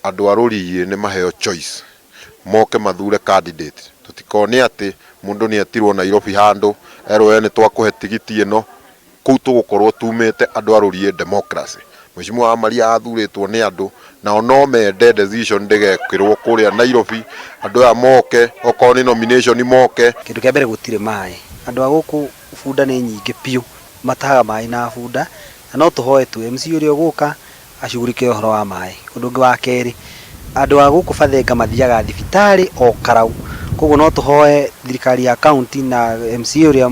Andũ a Rũriĩ nĩ maheo choice moke mathure candidate. Tũtikone atĩ mũndũ nĩ etirwo Nairobi handũ erwo we nĩ twakũhe tigiti ĩno. Kũu tũgũkorwo tumĩte andũ a Rũriĩ democracy. Mheshimiwa Wamaria athurĩtwo nĩ andũ nao no mende decision ndĩgekĩrwo kũrĩa Nairobi. Andũ aya moke, okorwo nĩ nomination moke. Kĩndũ kĩa mbere, gũtirĩ maĩ. Andũ a gũkũ, bunda nĩ nyingĩ biũ, matahaga maĩ na bunda, na no tũhoe tu MC ũrĩa ũgũka acugurike ũhoro wa maĩ. Ũndũ ũngĩ wa kerĩ, andũ a gũkũ Bathenga mathiaga thibitarĩ o Karau, koguo no tũhoe thirikari ya county na MCA ũrĩa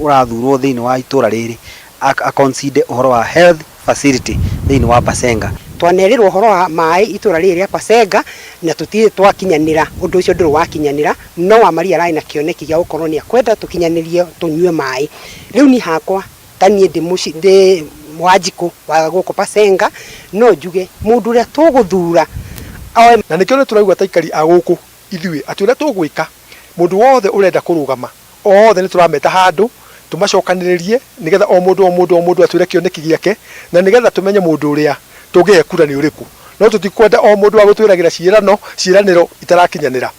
ũrathurwo thĩinĩ wa itũra rĩrĩ a consider ũhoro wa health facility thĩinĩ wa Pasenga. Twanerĩrwo ũhoro wa maĩ itũra rĩrĩ rĩa Pasenga na tũtirĩ twakinyanĩra, ũndũ ũcio ndũrĩ wakinyanĩra. No Wamaria ararĩ na kĩoneki gĩa gũkorwo nĩ akwenda tũkinyanĩrie tũnyue maĩ. Rĩu niĩ hakwa ta niĩ ndĩ Wanjikũ wa gũkũ Pasenga, no njuge mũndũ ũrĩa tũgũthura oe. Na nĩkĩo nĩ tũraigua ta aikari a gũkũ ithuĩ atĩ ũrĩa tũgwĩka, mũndũ wothe ũrenda kũrũgama, othe nĩ tũrameta handũ tũmacokanĩrĩrie, nĩgetha o mũndũ o mũndũ o mũndũ atwĩre kĩoneki gĩake, na nĩgetha tũmenye mũndũ ũrĩa tũngĩhe kura nĩ ũrĩkũ. No tũtikwenda o mũndũ wa gũtwĩragĩra ciĩranĩro itarakinyanĩra.